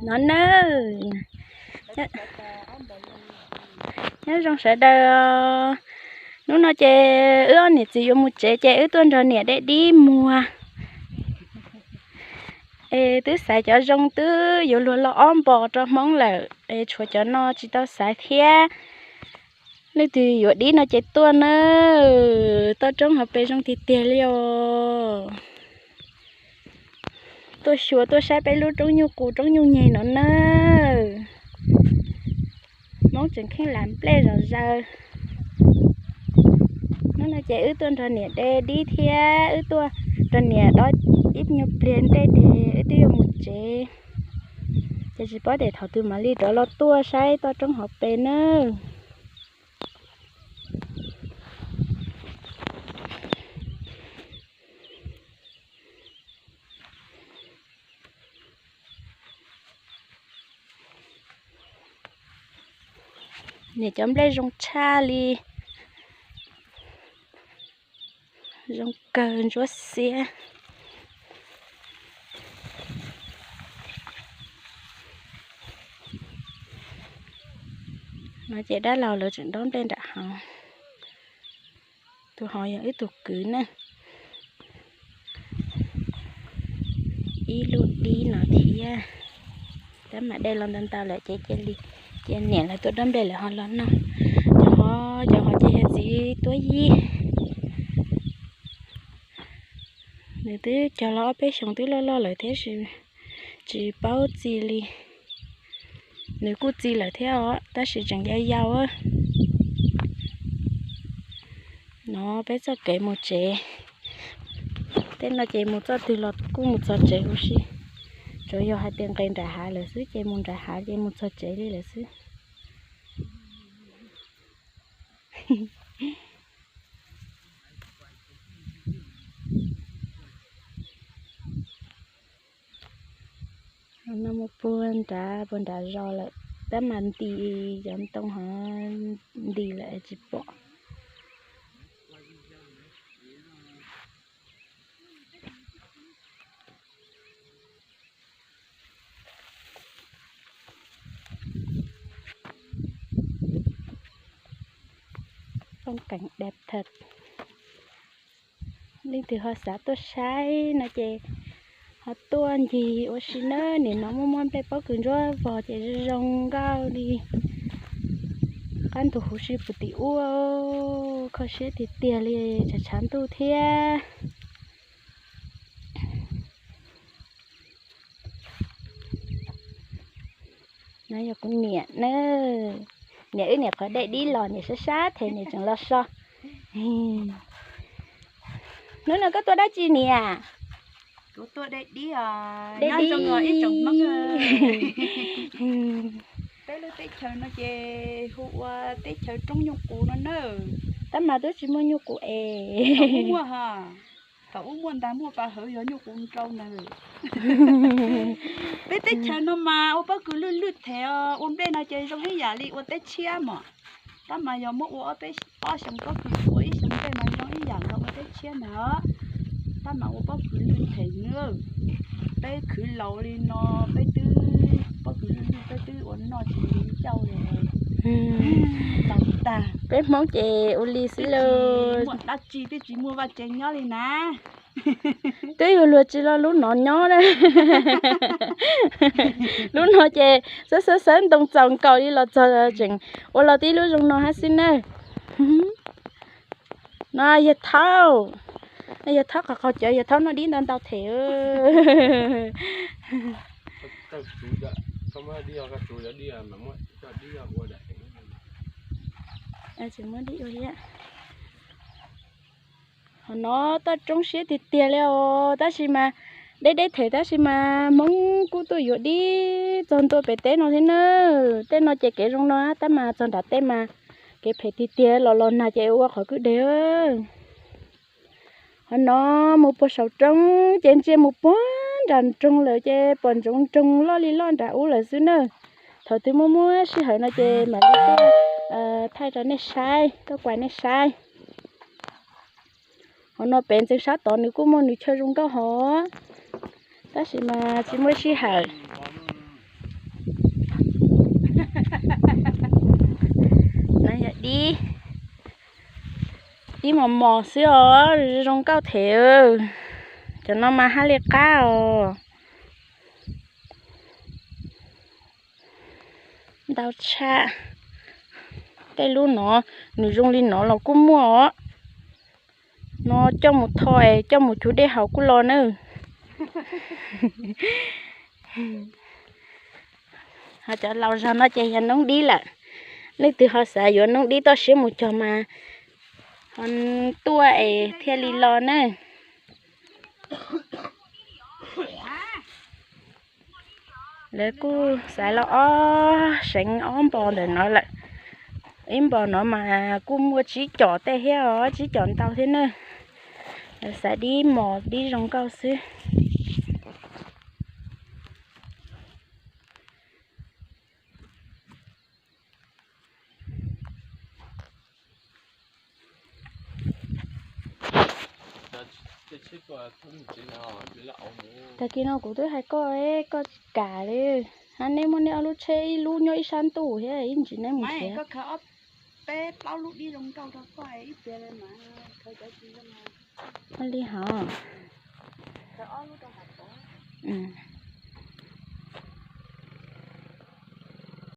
no nawb. Nyob zoo sawv daws. Hnub no ces wb ob niam txiv yuav mus tsev ces wb tuaj nrog niam dai dib muag. Es twb xaiv cov zoo twb yuav luag lo ob npo rau Hmoob lawm es tshuav cov no tsis tau xaiv thiab. Leej twg yuav dib no ces tuaj nawb. Toj roob hauv pes zoo tiag tiag li os. Tuaj xyuas tuaj saib peb lub roob nyuj qus roob nyuj nyeg no nawb. Hmoob tseem kheej lam nplej zom zaws. Hnub no ces wb tuaj nrog niam de dib thiab wb tuaj nrog niam dob ib nyuag pliag ntej ces wb twb yuav mus tsev. Ces tsis paub tias thaum twg mam li rov los tuaj saib toj roob hauv pes nawb. Niam cov nplej zoo tshaj li, zoo kawg ntsuab xiab. No ces dab laug lawv tseem dob nplej nram hav. Tus hov yog ib tug kwv na. Ib lub dib no thiab. Tab mas de los ntau ntau lawm ces cia li cia niam lawv tuaj dob nplej lawm ho los noj. Cov hov, cov hov ces yog txiv tuab yib. Nws twb cog los ob peb xyoos twb loj loj lawm thiab tsis paub txi li. Nws kuj txi lawm thiab os tab sis tseem yau yau. No peb txoj kev mus tsev. Tej no ces mus txoj twg los kuj mus txog tsev huv si. Tsuas yog hais tias nqes nram hav lawm xwb ces mus nram hav ces mus txog tsev li lawm xwb. No mus puag nrad puag nrad zos lawm, tab mas nti cov ntoo hov nti lawm tsis pom. Phong cảnh đẹp thật. Leej twg ho xav tuaj saib no ces ho tuaj ncig ua si nawb. Nim no muaj muaj nplej pob kws ntsuab vog ces zoo nkauj li. Qab ntug huv si puv tim ub, kho siab tiag tiag li, tshav tshav ntuj thiab. No yog kuv niam na. Niam wb niam qhov dai dib los niam sab sab them niam tseem los so. Hnub no koj tuaj dab tsi niam? Kuv tuaj dai dib os. Dai dib. Peb lub teb chaws no ces hu ua teb chaws roob nyuj qus no na. Tab mas twb tsis muaj nyuj qus es. Thaum ub muaj ntag, muaj pas hawv yog nyuj qus nrau ntag. Peb teb chaws no mas ua pob kws lwj lwj them, ua nplej no ces zoo ib yam li ua teb tshiab mas. Tab mas yog muab ua ob xyoo pob kws ua ib xyoo nplej mas zoo ib yam nkaus ua teb tshiab ntag. Tab mas ua pob kws lwj them na. Peb khwv laus li no, peb twb pob kws lwj lwj peb twb ua noj tsis ncauj li. Laus tag. Peb Hmoob ces ua li xwb los. Muaj dab tsi twb tsis muaj vaj tse nyob li na. Twb yog luag tsis lo lub no nyob na. Lub no ces xawb xawb xawb ntoo txaus nkaus li los txog tseem ua los tib lub zoo no hab xwb na. No yawg Thaub, yawg Thaub qhov qaug cawv, yawg Thaub noj dib ntau ntau them. Tsis muab dib ua thiab. Qhov no toj roob siab tiag tiag li os, tab sis mas deb deb them tab sis mas Hmoob kuj tuaj yuav dib txog ntua pem teb no thiab na. Tej no ces kev zoo no tab mas txog nram tej mas kev phem tiag tiag, los los nag ces ua qhov kwj deg. Qhov no mus puag saum roob ces ntsia mus puag nram nroog lawm ces pom ntsoov nroog loj li loj nram ub lawm xwb na. Thaum twg muaj muaj sij hawm no ces mam li tuaj thaij rau nej saib, tuaj kuas nej saib. Qhov no pem ntxeev sab tod nws kuj muaj nws chaw zoo nkauj hov, tab sis mas tsis muaj sij hawm. Ib mos mos xwb os, zoo nkauj thiab. Cov no mas haj li qab os. Ntau tshaj. Tej lub no, nws zoo li no los kuj muaj os. No coj mus tho es coj mus cuv dej haus kuj los nawb. Ho cov laus zog no ces yog noob dib lawm. Leej twg ho xav yuav noob dib toj siab mus cog mas ho tuaj es thiaj li los na. Lawv kuj xaiv los ob seev ob npos ntawm no lawm. Ib npos no mas kuj muaj tsib com tej thiab os, tsib com ntau thiab na. Lawv xaiv dib mos dib zoo nkauj xwb. Tag kis no kuv twb hais koj, koj kam li. Hab neb muaj neb ob lub tsheb, ib lub nyob ib sab ntuj thiab, ib ntsis neb mus nrhiav. Li hov.